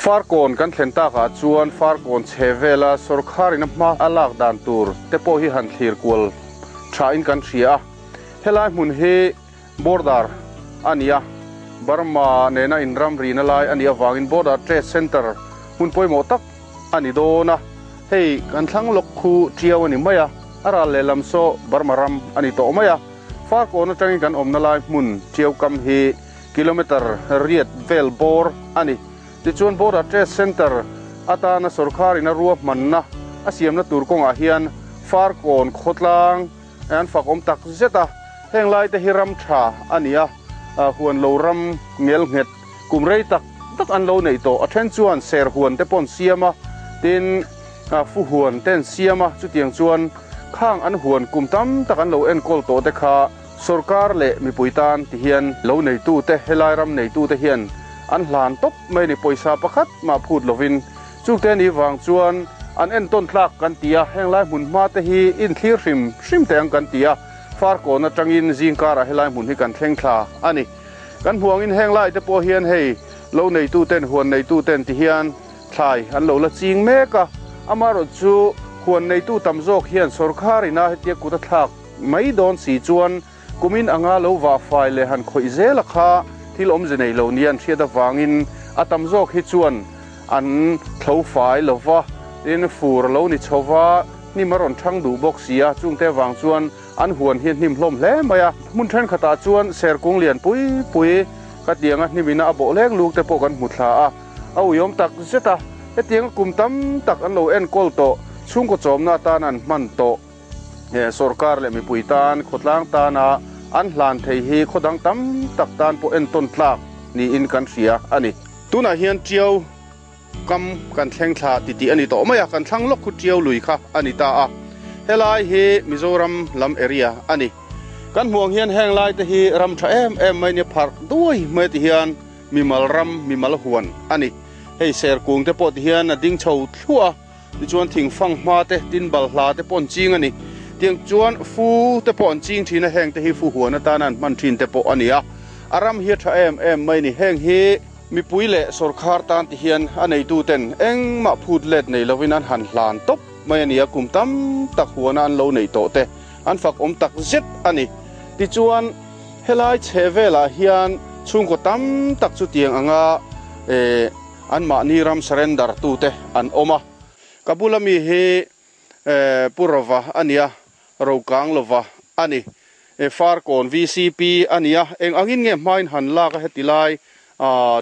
Farkawn kan thlen takah chuan Farkawn chhe vela sawrkharin a hma a lak dan tur te pawh hi han thlir kual thain kan hria a. Helai hmun hi border a ni a, Burma nena inramrina lai a nih avangin Border Trade Centre hmun pawimawh tak a ni dawn a. Hei kan thlang lawk khu Tiau a ni mai a, a ral lehlam saw Burma ram a ni tawh mai a. Farkawn atangin kan awmna lai hmun Tiau kam hi kilometre riat vel bawr a ni. Tichuan Border Trade Centre atana sawrkharin a ruahmanna a siamna tur kawngah hian Farkawn khawtlang an fak awm tak zet a, heng lai te hi ram tha a ni a, huan lo ram ngel nghet kum rei tak tak an lo neih tawh. A then chuan ser huan te pawh an siam a, tin fu huan te an siam a, chutiang chuan khang an huan kum tam tak an lo enkawl tawh te kha sawrkar leh mipui tan ti hian lo neitu te, helai ram neitu te hian an hlan tawp mai a ni, pawisa pakhat mah phut lovin. Chungte ni vang chuan an entawn tlak kan ti a, heng lai hmun hma te hi inthlir hrim hrim teh ang kan ti a, Farkawn atangin zingkarah helai hmun hi kan thleng thla a ni. Kan hmuh angin heng lai te pawh hian hei lo neitu ten huan neitu ten ti hian thlai an lo la ching mek a, amaherawh chu huan neitu tam zawk hian sawrkar ina hetia kut a thlak mai dawn si chuan Kumin anga lo vah fai leh han khawih zel a kha thil awmze nei lo nia an hriat avangin a tam zawk hi chuan an thlo fai lo va, tin fur a lo ni chho va, hnim a rawn thang duh bawk si a, chungte avang chuan an huan hi a hnim hlawm hle mai a. Hmun thenkhatah chuan serkung lian pui pui ka tianga hnimina a bawh lek luk te pawh kan hmu thla a, a uiawm tak zet a, hetianga kum tam tak an lo enkawl tawh, chhungkaw chawmna atan an hman tawh. He sorkar leh mipui tan, khawtlang tana an hlan thei hi khaw dang tam tak tan pawh entawn tlak niin kan hria a ni. Tunah hian Tiau kam kan thleng thla titih a ni tawh mai a, kan thlang lawk khu Tiau lui kha a ni ta a. Helai hi Mizoram lam area a ni. Kan hmuh ang hian heng lai te hi ram tha em em mai nia pharh duai mai ti hian mimal ram, mimal huan a ni. Hei serkung te pawh ti hian a ding chho thluah a. Tichuan thingfang hma te, tin balhla te pawh an ching a ni. Tiang chuan fu te pawh an ching thin a, heng te hi fu huan atana an hman thin te pawh a ni a. A ram hi a tha em em mai a ni. Heng hi mipui leh sawrkhar tan ti hian a neitu ten engmah phut let nei lovin an han hlan tawp mai a ni a, kum tam tak huana an lo neih tawh te an fak awm tak zet a ni. Tichuan helai chheh velah hian chhungkaw tam tak chu tiang anga eh, Anmahni ram surrender tute an awm a. Ka bula mi hi Pu Rova a nia, Rokang Lova a ni. Farkawn VCP a nia. Eng angin nge hmain han lak a heti lai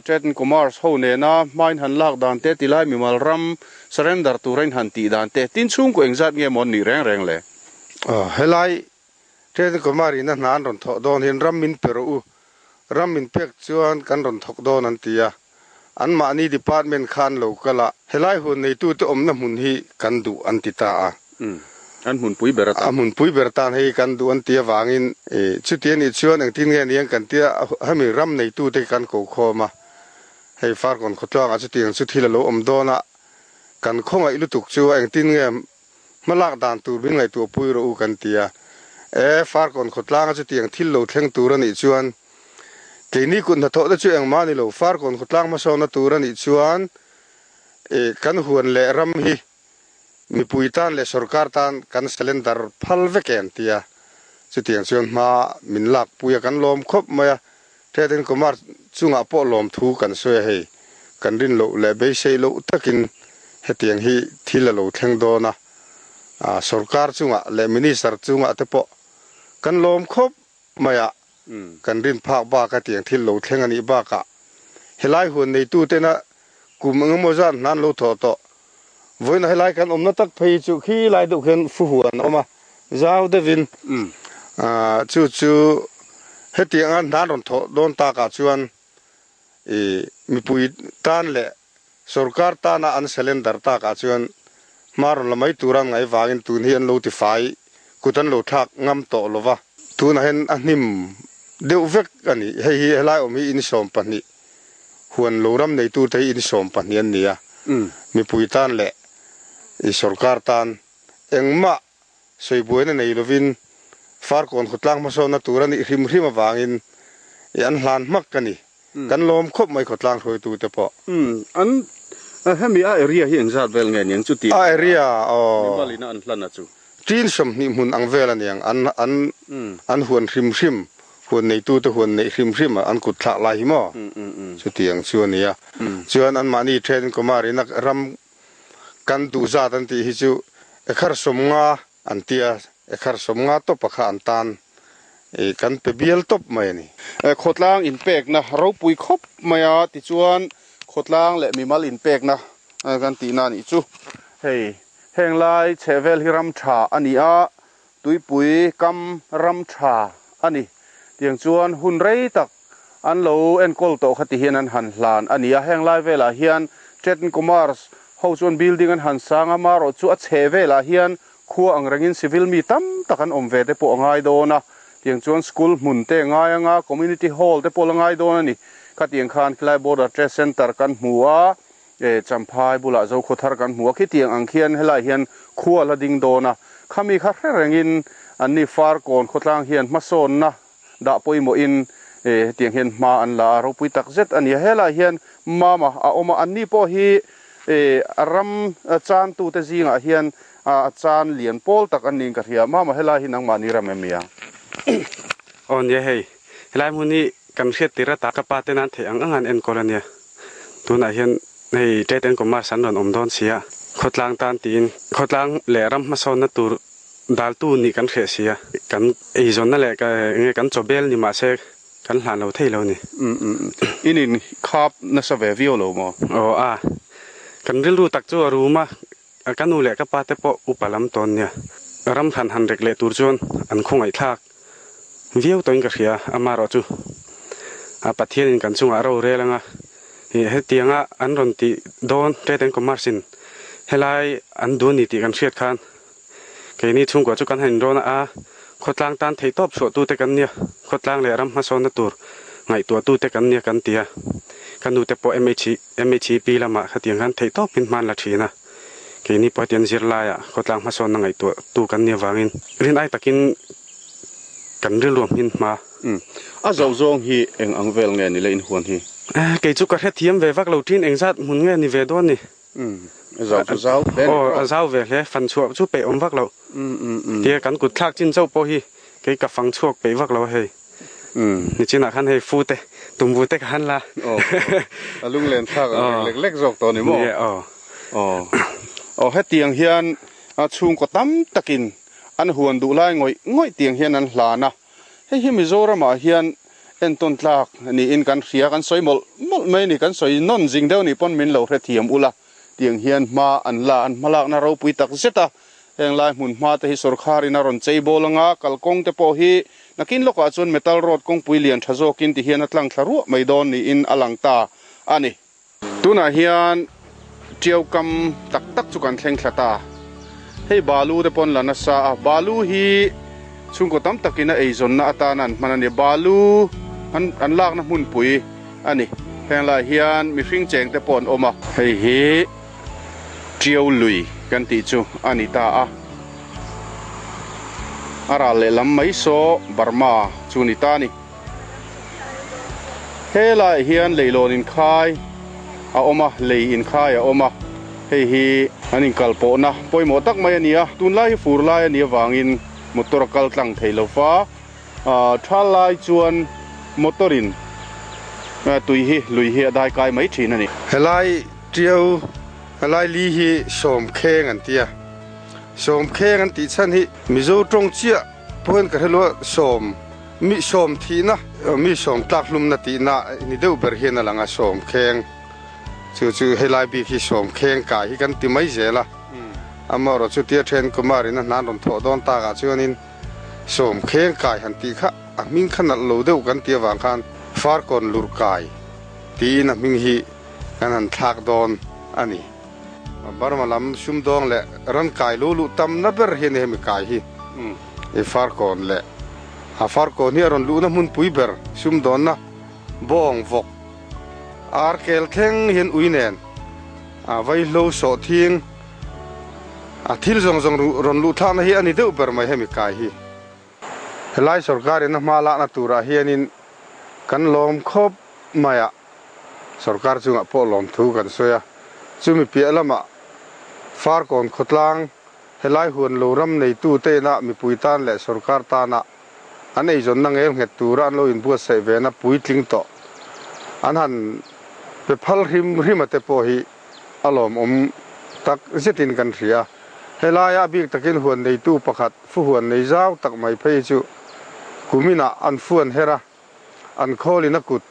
Trade and Commerce ho nena hmain han lak dan te ti lai mimal ram surrender tura in han tih dan te tin chhungkaw engzat nge maw an nih reng reng le? Helai Trade and Commerce in a hna an rawn thawh dawn hian ram min pe rawh u, ram min pek chuan kan rawn thawk dawn an ti a. Anmahni department kha an lo kal a, helai huan neitute awmna hmun hi kan duh an ti ta a. An hmunpui ber atan. A hmunpui ber atan hei kan duh an ti avangin chuti a nih chuan engtin nge niang kan tia hemi ram neitute hi kan ko khawm a, hei Farkawn khawtluangah chutiang chu thil a lo awm dawn a, kan khawngaih lutuk chu engtin nge Hmalak dan tur min ngaihtuah pui rawh u kan ti a. E, Farkawn khawtlanga chutiang thil lo thleng tur a nih chuan keini kut hnathawh te chu engmah a ni lo. Farkawn khawtlang hmasawnna tur a nih chuan e, kan huan leh ram hi mipui tan leh sorkar tan kan surrender phal vek e an ti a. Chutiang chuan hma min lak pui a, kan lawm khawp mai a. Trade and Commerce chungah pawh lawmthu kan sawi a hei, kan rin loh leh beisei loh takin hetiang hi thil a lo thleng dawn a, sorkar chungah leh Minister chungah te pawh kan lawm khawp mai a, kan rin phak bak hetiang thil lo thleng a nih bakah helai huan neitu tena kum engemaw zat hna an lo thawh tawh vawiin helai kan awmna tak phei chu khi lai deuh khian fu huan a awm a. Zau deuhin chu chu hetianga hna rawn thawh dawn takah chuan i mipui tan leh sorkar tana an surrender takah chuan hma rawn la mai tura an ngaih vangin tun hi an lo tifai kut an lo thlak ngam tawh lo va. Tunah hian a hnim deuh vek a ni. Hei hi helai awm hi 12 huan lo ram neitute hi 12 an ni a, mipui tan leh i sorkar tan Engmah sawibuaina nei lovin Farkawn khawtlang hmasawnna tur a nih hrim hrim avangin i an hlan hmak ka ni. Kan lawm khawp mai khawtlang hruaitute pawh. An Hemi a area hi engzat vel nge niang chu tih A area aw. Mimal ina an hlan a chu. Tin 20 hmun ang vel a niang an an an huan hrim hrim huan neitute huan neih hrim hrim a an kut thlak lai hi maw chutiang chu a ni a. Chuan anmahni then Kumar ina ram kan duh zat an tih hi chu ekhar 50 an tia ekhar 50 tawpa kha an tan i kan pe bial tawp mai a ni. Khawtlang inpekna ropui khawp mai a tichuan khawtlang leh mimal inpekna kan tihna a nih chu. Hei heng lai chhehvel hi ram tha a ni a, tuipui kam ram tha a ni. Tiang chuan hun rei tak an lo enkawl tawh kha ti hian an han hlan a ni a. Heng lai velah hian Chetn Commerce ho chuan building an han sang a, marawh chu a chhehvelah hian khua ang rengin civil mi tam tak an awm ve te pawh a ngai dawn a. Tiang chuan school hmun te a ngai anga, community hall te pawh la ngai dawn a ni. Khatiang khan khilai border trade centre kan hmu a. E Champhai bulah Zokhaw thar kan hmu a, khitiang ang khian helai hian khua la ding dawn a, khami kha hre rengin anni Farkawn khawtlang hian hmasawnna dah pawimawhin e hetiang hian hma an la a, ropui tak zet a ni a. Helai hian Mama a awm a, anni pawh hi e ram chantute zingah hian a chan lian pawl tak an niin ka hria. Mama helai hi nangmahni ram em nia? Aw nia hei, helai hmun hi kan hriat tir ata ka pa te nan theih ang ang an enkawl a nia. Tunah hian hei Trade and Commerce an rawn awm dawn si a, khawtlang tan tiin khawtlang leh ram hmasawnna tur daltu nih kan hreh si a, kan eizawnna leh enge kan chawbel ni mahse kan hlan lo thei lo ni. In in khap nasa ve viau lo maw? Aw a, kan rilru tak chu a rum a, ka nu leh ka pa te pawh upa lam tawn nia. Ram hran han rek leh tur chuan an khawngaihthlak viau tawhin ka hria, amaherawh chu a Pathianin kan chungah ro rel anga hetianga an rawn tih dawn Trade and Commerce in helai an duh a ni tih kan hriat khan keini chhungkua chu kan han inrawn a, khawtlang tan theihtawp chhuahtute kan nia, khawtlang leh ram hmasawnna tur ngaihtuahtute kan nia kan ti a, ka nute pawh MHEP lamah khatiang khan theihtawpin hman la thin a, keini pawh hetiang zirlaiah khawtlang hmasawnna ngaihtuahtu kan nia vangin rin ai takin Kan rilru hmin hma. Umm. A zoh zawng hi eng ang vel nge ni le inhuan hi? Kei chu ka hrethiam ve vak lo thin, engzat hmun nge ni ve dawn ni? Umm. A zau chu zau hle ni Aw, a zau ve hle. Fan chhuah chu peih awm vak lo. Umm umm umm. Tia kan kut thlak chin chauh pawh hi kei ka fang chhuak peih vak lo a hei. Umm. Nichinah khan hei fu te, tumbu te ka han la. Aw. A lunglen thlak ang reng lek lek zawk tawh ni maw? Nia aw. Aw. Aw hetiang hian chhungkaw tam takin An huan duh lai ngawih ngawih tiang hian an hlan a, hei hi Mizoramah hian entawn tlak niin kan hria, kan sawi mawlh mawlh mai a ni, kan sawi nawn zing deuh nih pawn min lo hrethiam ula tiang hian hma an la, an hmalakna ropui tak zet a, heng lai hmun hma te hi sawrkharin a rawn chei bawl anga kalkawng te pawh hi nakin lawkah chuan metal road kawngpui lian tha zawkin ti hian a tlang thla ruah mai dawn niin a lang ta a ni. Tunah hian Tiau kam tak tak chu kan thleng thla ta. Hei balu te pawn la nasa a, balu hi chhungkaw tam takin a eizawnna atana an hman a ni. Balu an an lakna hmunpui a ni. Heng lai hian mihring cheng te pawh an awm a. Hei hi Tiau lui kan tih chu a ni ta a. A ral lehlam mai saw Burma chu ni ta a ni. Helaiah hian leilawn inkhai a awm a, lei inkhai a awm a, hei hi an inkalpawhna pawimawh tak mai a ni a, tunlai hi fur lai a nih avangin motor a kal tlang thei lo va, tha lai chuan motor in tui hi lui hi a dai kai mai thin a ni. Helai tiau helai li hi Sawmkheng an ti a, Sawmkheng an tih chhan hi Mizo tawng chiah Pawn ka hre sawm mi sawm thihna mi sawm tlak hlumna tihna ni deuh ber hian a lang a sawm kheng chu chu helai bik hi sawm kheng kai hi kan ti mai zel a amaherawh chu tia then Kumar in a hnan rawn thawh dawn takah chuanin sawm kheng kai han tih kha a hming kha nalh lo deuh kan tih avang khan Farkawn lur kai tiin a hming hi kan han thlak dawn a ni. Burma lam sumdawng leh ran kai lu luh tamna ber hi a ni hemi kai hi i Farkawn leh a Farkawn hi a rawn luhna hmunpui ber sumdawnna bawng vawk ar kel thleng hian ui nen a vaihlo sawh thing a thil zawng zawng rawn luh thlakna hi a ni deuh ber mai hemi kai hi. Helai sorkar in a hma lakna turah hianin kan lawm khawp mai a. Sorkar chungah pawh lawmthu kan sawi a. Chumi piah lamah Farkawn khawtlang helai huan lo ram neitu tena mipui tan leh sorkar tana an eizawnna ngel nghet tura an lo inbuatsaih vena puitling tawh an han pe phal hrim hrim a te pawh hi a lawmawm tak zetin kan hria. Helaia a bik takin huan neitu pakhat fuhuan nei zau tak mai phei chu kuminah an fuan her a, an khawlin a kut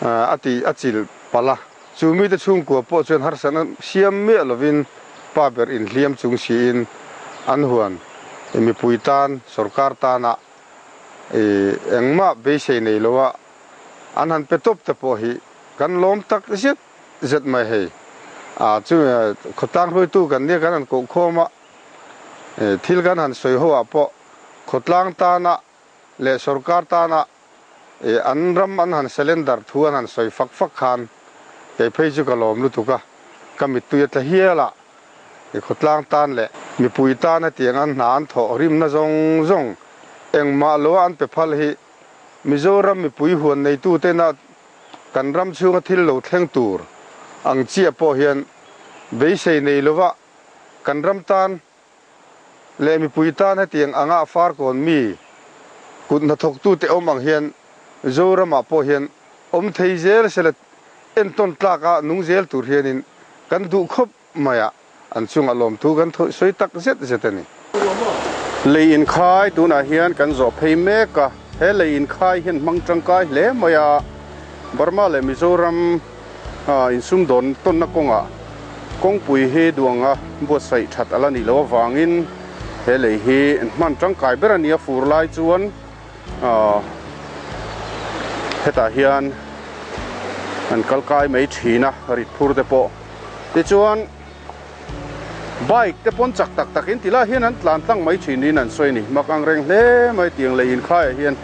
a tih a chilh palh a. Chu mite chhungkua pawh chuan harsatna siam miah lovin pa ber inhliam chung siin an huan mipui tan, sorkar tana engmah beisei nei loa an han pe tawp te pawh hi kan lawm tak zet zet mai hei. Chu khawtlang hruaitu kan nia kan han kohkhawm a, thil kan han sawi ho ah pawh khawtlang tana leh sorkar tana an ram an han cylinder thu an han sawi fak fak khan kei phei chu ka lawm lutuk a, ka mittui a tla hial a, khawtlang tan leh mipui tan hetiang an hna an thawh rimna zawng zawng engmah loa an pe phal hi Mizoram mipui huan neitutena kan ram chhunga thil lo thleng tur ang chiah pawh hian beisei nei lova kan ram tan leh mipui tan hetiang anga Farkawn mi kut hnathawktute awm ang hian Zoramah pawh hian awm thei zel sela entawn tlaka nung zel tur hianin kan duh khawp mai a, an chungah lawmthu kan sawi tak zet zet a ni. Lei inkhai tunah hian kan zawh phei mek a, he lei inkhai hian hmang tangkai hle mai a, Burma leh Mizoram insumdawn tawnna kawngah kawngpui hi duanga buatsaih that a la nih loh avangin he lei hi hman tangkai ber a ni a, fur lai chuan hetah hian an kal kai mai thin a, rit phur te pawh. Tichuan bike te pawn chak tak tak in tilai hian an tlan tlang mai thin niin an sawi a ni. Mak ang reng hle mai tiang lei inkhaiah hian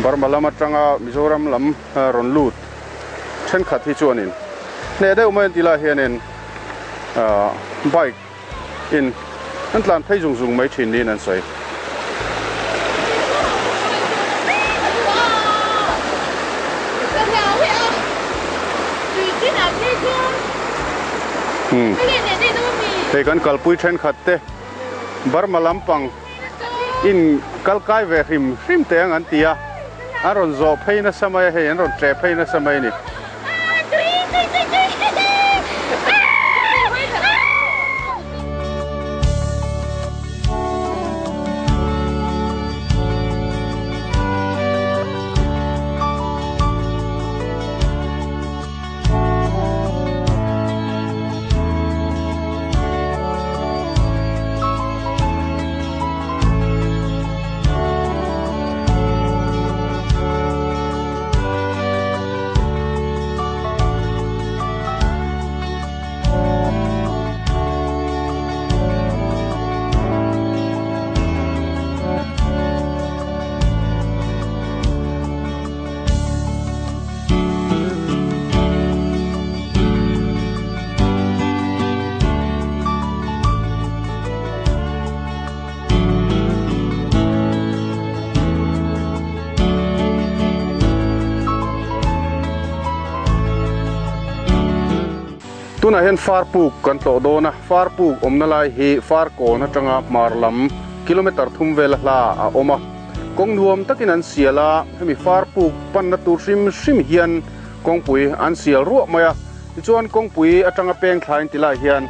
Burma lam atanga Mizoram lam rawn lut thenkhat hi chuanin hneh deuh mai an tilai hianin bike in an tlan phei zung zung mai thin niin an sawi. Hei kan kalpui thenkhat te Burma lampang in kal kai ve hrim hrim teh ang an ti a, an rawn zawh phei nasa mai a hei an rawn tleh phei nasa mai a ni. Tunah hian Farpuk kan tlawh dawn a, Farpuk awmna lai hi Farkawn atanga hmar lam kilometer thum vela hla a awm a. Kawng nuam takin an sial a, hemi Farpuk panna tur hrim hrim hian kawngpui an sial ruah mai a. Tichuan kawngpui atanga peng thlain ti lai hian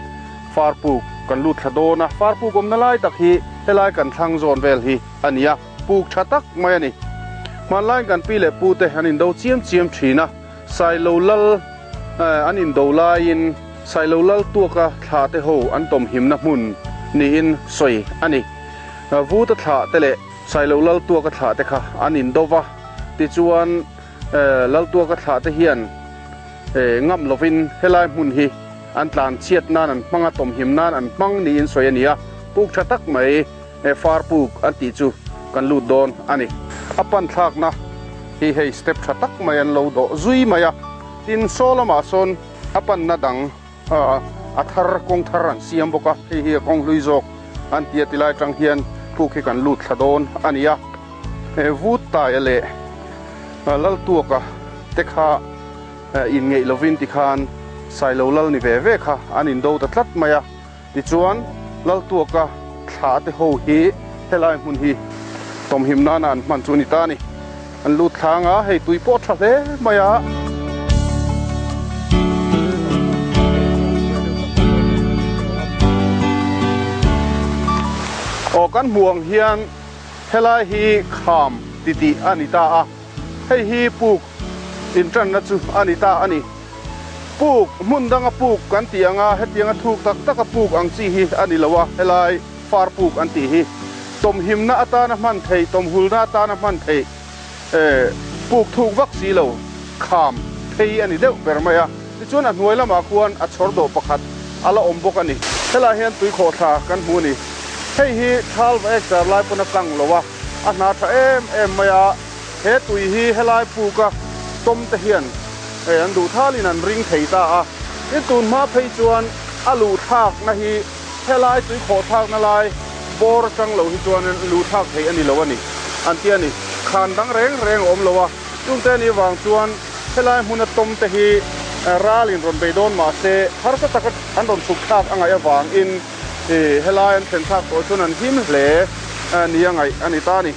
Farpuk kan lut thla dawn a, Farpuk awmna lai tak hi helai kan thlang zawn vel hi a ni a, puk tha tak mai a ni. Hmanlaiin kan pi leh pu te an indo chiam chiam thin a, Sailo lal an indo laiin Sailo lal tuaka thlah te ho an tawmhimna hmun niin sawi a ni. Vuta thlah te leh Sailo lal tuaka thlah te kha an indo va, tichuan lal tuaka thlah te hian ngam lovin helai hmun hi an tlan chhiat nan an hmang a, tawmhim nan an hmang niin sawi a ni a, puk tha tak mai far puk an tih chu kan lut dawn a ni. A pan thlakna hi hei step tha tak mai an lo dawh zui mai a, tin saw lamah sawn a panna dang a thar kawng thar an siam bawk a, hei hi a kawng hlui zawk an ti a tilai tang hian puk hi kan lut thla dawn a ni a, vut taia leh Laltuaka te kha. Inngeih lovin tikhan Sailo lal ni ve ve kha an indo ta tlat mai a. Tichuan, Laltuaka thla te ho hi helai hmun hi tawmhim nana an hman chu a ni ta a ni. An lut thlang a, hei tui pawh a tha hle mai a. Aw kan hmuh ang hian helai hi kham titih a ni ta a, hei hi puk intanna chu a ni ta a ni. Puk, hmun danga puk kan tih anga hetianga thuk tak taka puk ang chi hi a ni lo a, helai far puk an tih hi tawmhimna atana hman theih, tawmhulna atana hman theih puk thuk vak si lo, kham phei a ni deuh ber mai a. Tichuan a hnuai lamah khuan a chhawr dawh pakhat a la awm bawk a ni. Helaiah hian tuikhawhthla kan hmu a ni. Hei hi thal va ek char lai pawn a kang lo a, a hna tha em em mai a. He tui hi helai puka tawm te hian hei an duh thalin an ring thei ta a, tin tun hma phei chuan a luh thlakna hi helai tui khawh thlakna lai bawr atang lo hi chuan luh thlak thei a ni lo a ni an ti a ni. Khan dang reng reng a awm lo a, chungte a nih vang chuan helai hmuna tawm te hi ralin rawn bei dawn mah se harsa taka an rawn chhuk thlak a ngaih avangin helai an thlen thlak tawh chuan an him hle nia ngaih a ni ta a ni.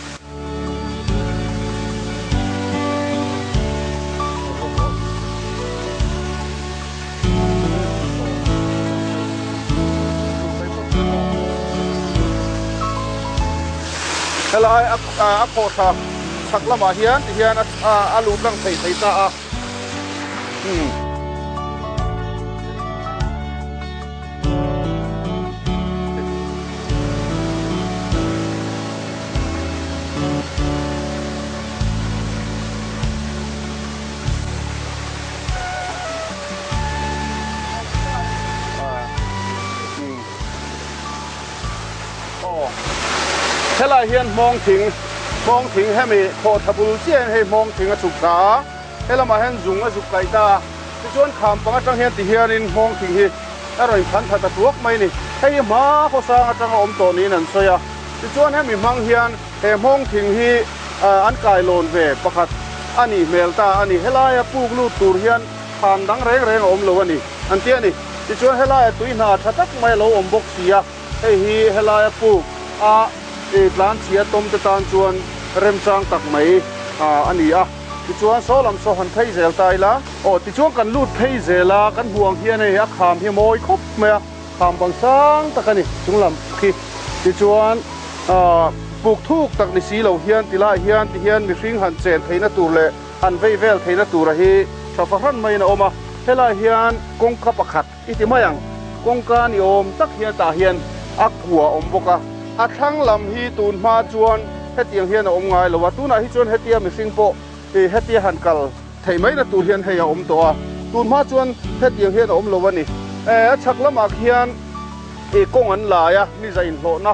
Helai a khawhthla chhak lamah hian tihian a lut lang thei thei ta a. Helai hian hmawng thing hmawng thing hemi khawhthla bul chiah hian hei hmawng thing a chhuk thla a he lamah hian zung a zuk kaih ta a tichuan kham pang atang hian ti hianin hmawng thing hi a rawn phan tha ta tuak mai a ni. Hei hi hma khawsang atanga awm tawh niin an sawi a. Tichuan hemi hmang hian he hmawng thing hi an kailawn ve pakhat a nih hmel ta a ni. Helaia puk lut tur hian khan dang reng reng a awm lo a ni an ti a ni. Tichuan helaia tui hna tha tak mai a lo awm bawk si a, hei hi helaia puk a tlanchhia tawm te tan chuan remchang tak mai a ni a. Tichuan saw lam saw han phei zel ta ila. Aw tichuan kan lut phei zel a, kan hmuh ang hian hei a kham hi a mawi khawp mai a, kham bang sang tak a ni chung lam khi. Tichuan ah puk thuk tak ni si lo hian ti lai hian ti hian mihring han chen theihna tur leh han vei vel theihna tura hi tha fahran maiin a awm a. Helai hian kawngka pakhat i ti mai ang, kawngka ni awm tak hian tah hian a kua a awm bawk a. A thlang lam hi tun hma chuan hetiang hian a awm ngai lo a, tunah hi chuan hetia mihring pawh hetia han kal theih mai na tur hian hei a awm tawh a, tun hma chuan hetiang hian a awm lo a ni. A chhak lamah khian kawng an lai a, miza inhlawhna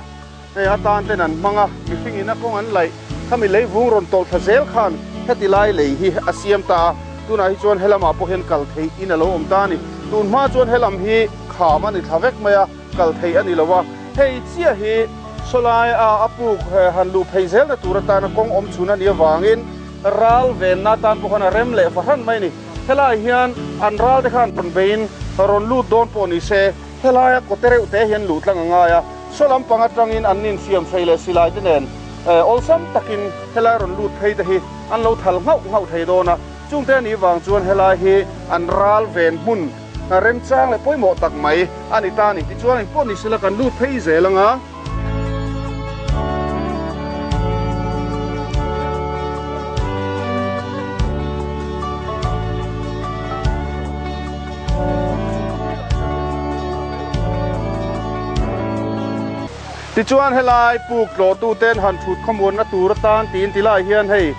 atan ten an hmang a, mihring ina kawng an laih khami leivung rawn tawlh thla zel khan heti lai lei hi a siam ta a, tunah hi chuan helamah pawh hian kal theih in a lo awm ta a ni. Tun hma chuan helam hi kham a ni thla vek mai a, kal theih a ni lo a, hei chiah hi sawlai a a puk han luh phei zelna tur atana kawng awm chhun a nih avangin ral venna atan pawh khan a rem leh fahran mai a ni. Helaiah hian an ral te khan rawn beiin rawn lut dawn pawh ni se, helaia kawte reuh te hian luh tlang a ngai a, saw lampang atangin an infiam hrei leh silai te nen awlsam takin helai rawn lut phei te hi an lo thal nghauh nghauh thei dawn a, chungte a nih vang chuan helai hi an ral ven hmun remchang leh pawimawh tak mai a ni ta a ni. Tichuan engpawh ni sela kan lut phei zel ang a. Tichuan helai puk tlawhtuten han thut khawmuanna tur atan tiin ti lai hian hei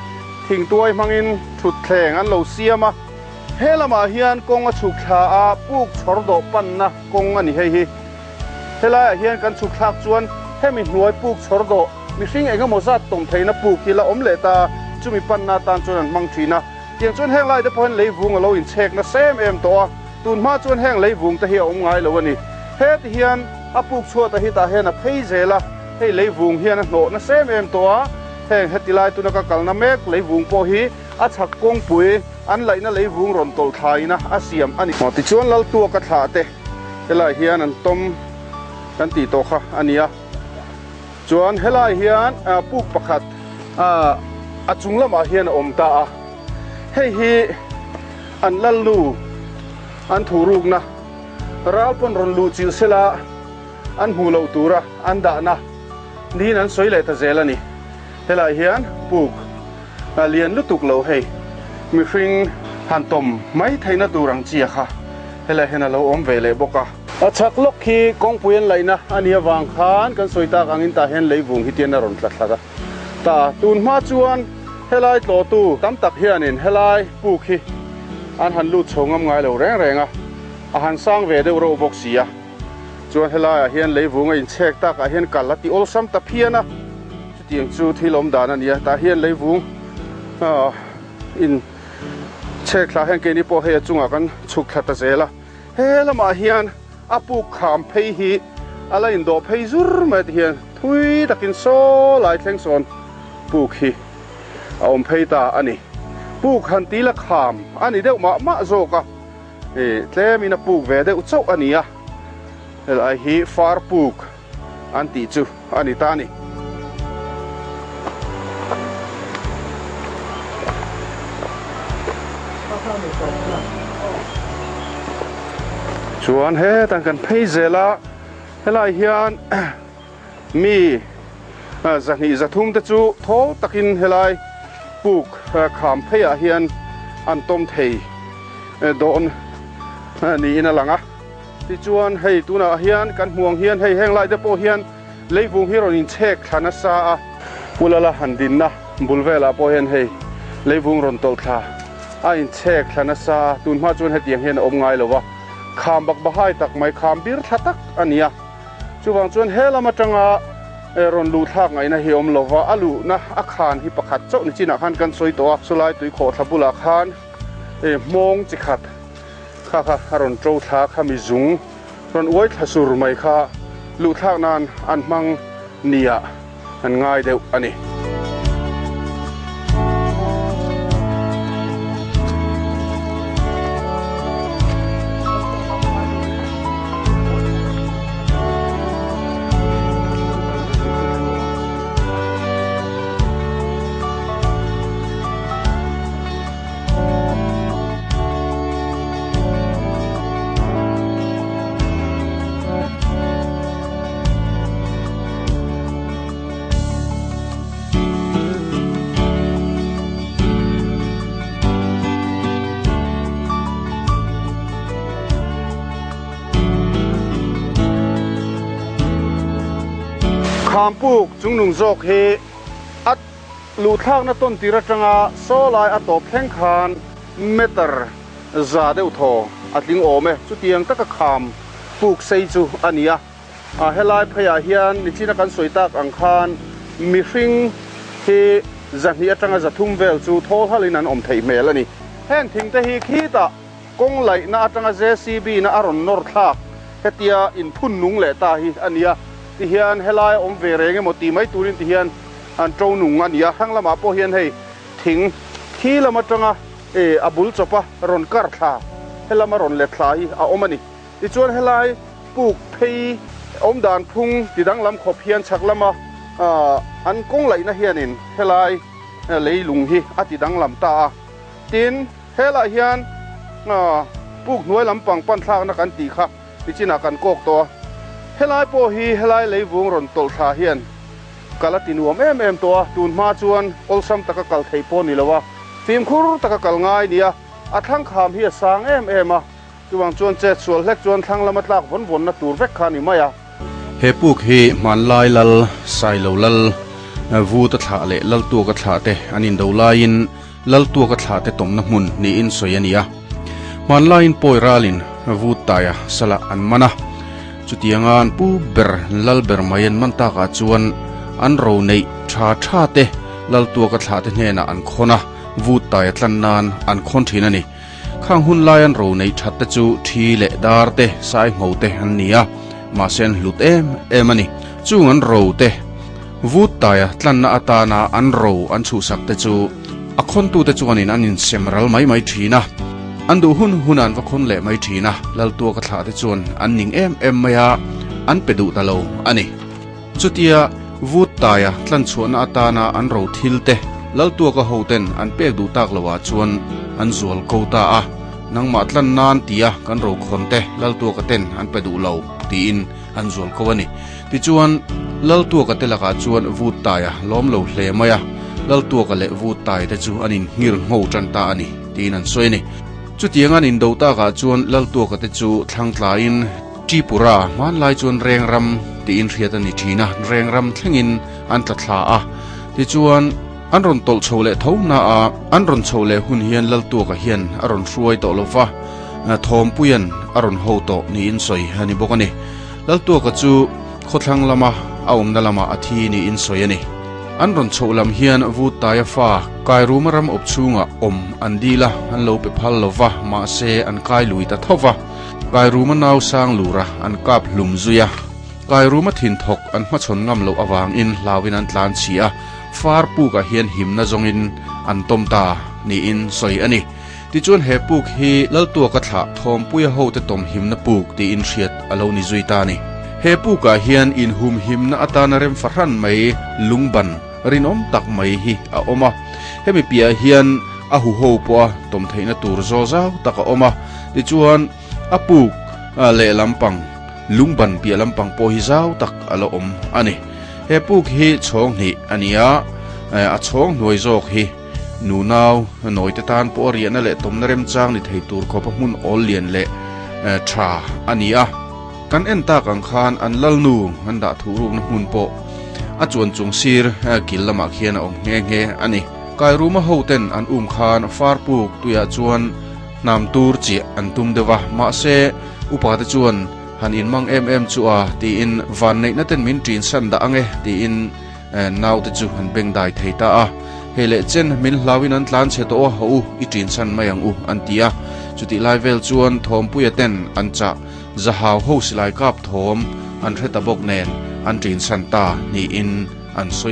thingtuai hmangin thutthleng an lo siam a. He lamah hian kawng a chhuk thla a, puk chhawr dawh panna kawng a ni hei hi. Helaiah hian kan chhuk thlak chuan hemi hnuai puk chhawr dawh mihring eng emaw zat tawm theihna puk hi la awm leh ta a, chumi panna atan chuan an hmang thin a. Tiang chuan heng laite pawh hian leivung a lo inchhek nasa em em tawh a, tun hma chuan heng leivung te hi a awm ngai lo a ni. Heti hian a puk chhuatah hi tah hian a phei zel a, hei leivung hian a hnawh nasa em em tawh a, heng heti lai tuna ka kalna mek leivung pawh hi a chhak kawngpui. an laihna leivung rawn tawlh thlaina a siam a ni. Tichuan Laltuaka thlah te helaiah hian an tawm kan tih tawh kha a ni a. Chuan helaiah hian puk pakhat a chung lamah hian a awm ta a. Hei hi an lalnu an thuhrukna ral pawn rawn luh chilh sela an hmuh loh tura an dahna niin an sawi leh ta zel a ni. Helaiah hian puk a lian lutuk lo hei mihring han tawm mai theihna tur ang chi a kha helaiah hian a lo awm ve leh bawk a. A chhak lawk khi kawngpui an laihna a nih avang khan kan sawi tak angin tah hian leivung hi tian a rawn tla thla ta a. Tun hma chuan helai tlawhtu tam tak hianin helai puk hi an han lut chho ngam ngai lo reng reng a, a han sang ve deuh reuh bawk si a. Chuan helaiah hian leivung a inchhek takah hian kal a ti awlsam ta phian a. Chutiang chu thil awm dan a ni a, tah hian leivung in chhek thla hian keini pawh hei a chungah kan chhuk thla ta zel a, he lamah hian a puk kham phei hi a la indawh phei zur mai ti hian thui takin saw lai thleng sawn puk hi a awm phei ta a ni. Puk han ti la kham a ni deuh mah mah zawk a, tlemin a puk ve deuh chauh a ni a, helai hi far puk. an tih chu a ni ta a ni. Chuan hetah kan phei zel a, helai hian mi zahnih zathum te chu thaw takin helai puk kham pheiah hian an tawm thei dawn niin a lang a. Tichuan hei tunah hian kan hmuh ang hian hei heng lai te pawh hian leivung hi rawn inchhek thla nasa a, Pu Lala han dinna bul velah pawh hian hei leivung rawn tawlh thla a inchhek thla nasa a, tun hma chuan hetiang hian a awm ngai lo va, kham bak bahai tak mai kham bir thla tak a ni a, chuvang chuan he lam atanga rawn luh thlak ngaihna hi awm lo va, a luhna a khan hi pakhat chauh ni chinah khan kan sawi tawh a, chulai tuikhawh thla bulah khan hmawng chi khat. Kha kha a rawn ṭo thla kha mi zung rawn uai thla sur mai kha luhthlak nan an hmang nia an ngai deuh a ni. Khampuk chungnung zawk hi a Luhthlakna tawn tir atanga saw lai a tawp thleng khan meter za deuh thaw a tling awm e. Chutiang taka kham puk sei chu a ni a. A helai pheiah hian nichina kan sawi tak ang khan mihring hi zahnih atanga zathum vel chu thawl halin an awm theih hmel a ni. Heng thing te hi khitah kawng laihna atanga JCB na a rawn nawr thlak hetia inphun nung leh ta hi a ni a. Tihian helai a awm ve reng emaw tih mai turin tihian an to nung a ni a, thlang lamah pawh hian hei thing thi lam atanga eh a bul chawpa rawn kar thla helama rawn let thla hi a awm a ni. Tichuan helai puk phei awm dan phung ti danglam khawp hian chhak lama an kawng laihna hianin helai leilung hi a ti danglam ta a. Tin, helaiah hian puk hnuai lampang pan thlakna kan tih kha nichinah kan kawk tawh a, helai pawh hi helai leivung rawn tawlh thla hian Kal a ti nuam em em tawh a, tun hma chuan awlsam taka kal thei pawh ni lo a, fimkhur taka kal ngai nia, a thlang kham hi a sang em em a, chuvang chuan chet sual hlek chuan thlang lama tlak vawn vawnna tur vek kha a ni mai a. He puk hi hmanlai lal, Sailo lal, Vuta thlah leh Laltuaka thlah te an indo laiin Laltuaka thlah te tawmna hmun niin sawi a ni a. Hmanlaiin pawi ralin Vut taia salah an man a. Chutianga an pu ber lal ber mai an man takah chuan an ro neih tha tha te Laltuaka thlah te hnenah an khawn a, Vut taia tlan nan an khawn thin a ni. Khang hun lai an ro neih that te chu thi leh dar te, sai ngho te an ni a, mahse an hlut em em a ni. Chung an ro te Vut taia tlanna atana an ro an chhuhsak te chu. A khawntute chuanin an insem ral mai mai thin a, an duh hun hun an va khawn leh mai thin a, Laltuaka thlah te chuan an ning em em mai a, an pe duh ta lo a ni. Chutia vut taia tlanchhuahna atana an ro thil te Laltuaka hoten an pek duh tak loah chuan an zual ko ta a, Nangmah tlan nan tia kan ro khawn te Laltuaka ten an pe duh lo tiin an zual ko a ni. Tichuan, Laltuaka te lakah chuan vut taia lawm lo hle mai a, Laltuaka leh vut tai te chu an inngir ngho tan ta a ni tiin an sawi a ni. Chutiang an indo takah chuan Laltuaka te chu thlang tlaiin Tripura hmanlai chuan Rengram tiin hriat a ni thin a, Rengram thlengin an tla thla a. Tichuan, an rawn tawlh chho leh tho na a, an rawn chho leh hun hian Laltuaka hian a rawn hruai tawh lo va, Thawmpuia'n a rawn ho tawh niin sawi a ni bawk a ni. Laltuaka chu khawthlang lama a awmna lamah a thi niin sawi a ni. An rawn chhoh lam hian Vuttaia fa Kairuma ram awp chhungah awm an dil a, an lo pe phal lo va, mahse an kai lui ta tho va. Kairuma nau sang lura an kap hlum zui a, Kairuma thin thawk an hmachhawn ngam loh avangin hlauin an tlan chhi a, far pukah hian himna zawngin an tawm ta niin sawi a ni. Tichuan he puk hi Laltuaka thlah Thawmpuia hote tawmhimna puk tiin hriat a lo ni zui ta a ni. He pukah hian inhumhimna atana rem fahran mai lungban rinawm tak mai hi a awm a. Hemi piahah hian a huho pawha tawm theihna tur zaw zau tak a awm a. Tichuan a puk leh lampang lungban piah lampang pawh hi zau tak a la awm a ni. He puk hi chhawng hnih a ni a, a chhawng hnuai zawk hi. Nunau nawite tan pawh a riahna leh tawmna remchang ni thei tur khawpa hmun awl lian leh tha a ni a. Kan en tak ang khan an lalnu an dah thuh rukna hmun pawh a chuan chung sir kil lamah khian a awm nghe nghe a ni. Kairuma hoten an um khan farpuk tuiah chuan hnam tur chiah an tum deuh a, mahse upate chuan han inmang em em chu a tiin vanneihna ten min ṭin san dah ang e tiin Naute chu an beng dai thei ta a, Hei leh chen min hlauin an tlan chhe tawh a, haw u, i ṭin chhan mai ang u, an ti a. Chutih lai vel chuan Thawmpuia ten an chah Zahau ho silai kap thawm an hre ta bawk nen an ṭin chhan ta niin an sawi a.